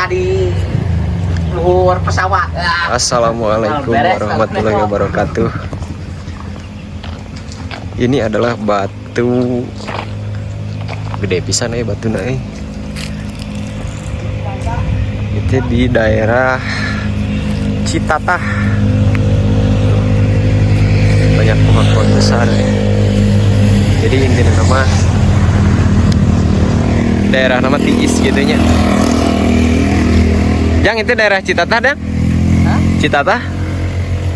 Tadi luhur pesawat. Ah. Assalamualaikum warahmatullahi wabarakatuh. Ini adalah batu gede pisan ya batuna euy. Itu di daerah Citatah. Banyak pohon-pohon besar ya. Jadi intinya nama daerah nama tiis gitu nya. Jang, itu daerah Citatah dan? Hah? Citatah?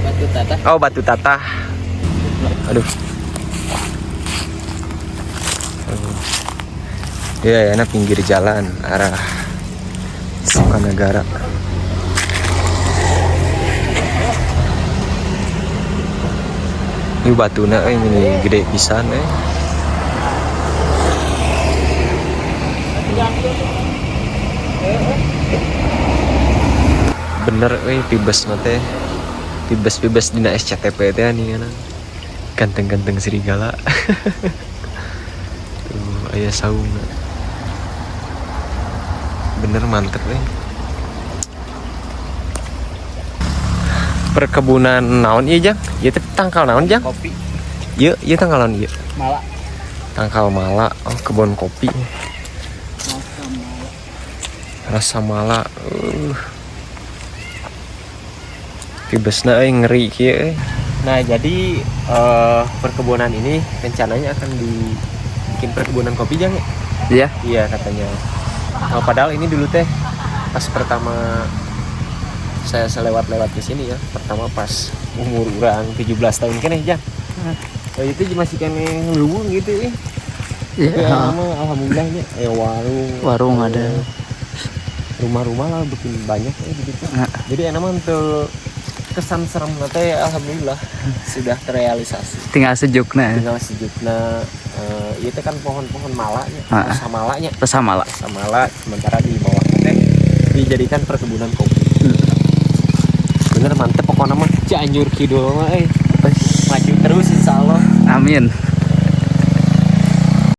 Batu Tatah. Oh, Batu Tatah. Aduh. Aduh. Ya, ya, pinggir jalan arah Sukanagara. Ini batuna ini gede pisan eh. Bener euy pibes mah teh. Pibes-pibes dina SCTV teh nih ganteng-ganteng serigala. Tuh aya saungna. Bener mantep euy. Perkebunan naon ieu, Jang? Ieu teh tangkal naon, Jang? Kopi. Ieu ieu tangkal naon ieu? Mala. Tangkal mala. Oh, kebun kopi. Rasa mala. Pibesna euy ngeri kieu euy. Nah, jadi perkebunan ini rencananya akan dibikin perkebunan kopi, Jang, ya? Iya. Iya katanya. Oh, padahal ini dulu teh pas pertama saya selewat-lewat ke sini ya, pertama pas umur urang 17 tahun keneh, Jang. Oh, itu masih keneh leuweung gitu eh. Iya. Ya, mah alhamdulillahnya warung. Warung ada. Rumah-rumah lah bikin banyak begitu. Nah. Jadi enak mah untuk kesan serem teh alhamdulillah sudah terrealisasi. Tinggal sejukna. Tinggal sejukna, itu kan pohon-pohon malanya, Ah. rasa malanya. Rasa mala. Rasa mala, sementara di bawah teh dijadikan perkebunan kopi. Bener mantep pokoknya mah Cianjur Kidul mah maju terus insya Allah. Amin.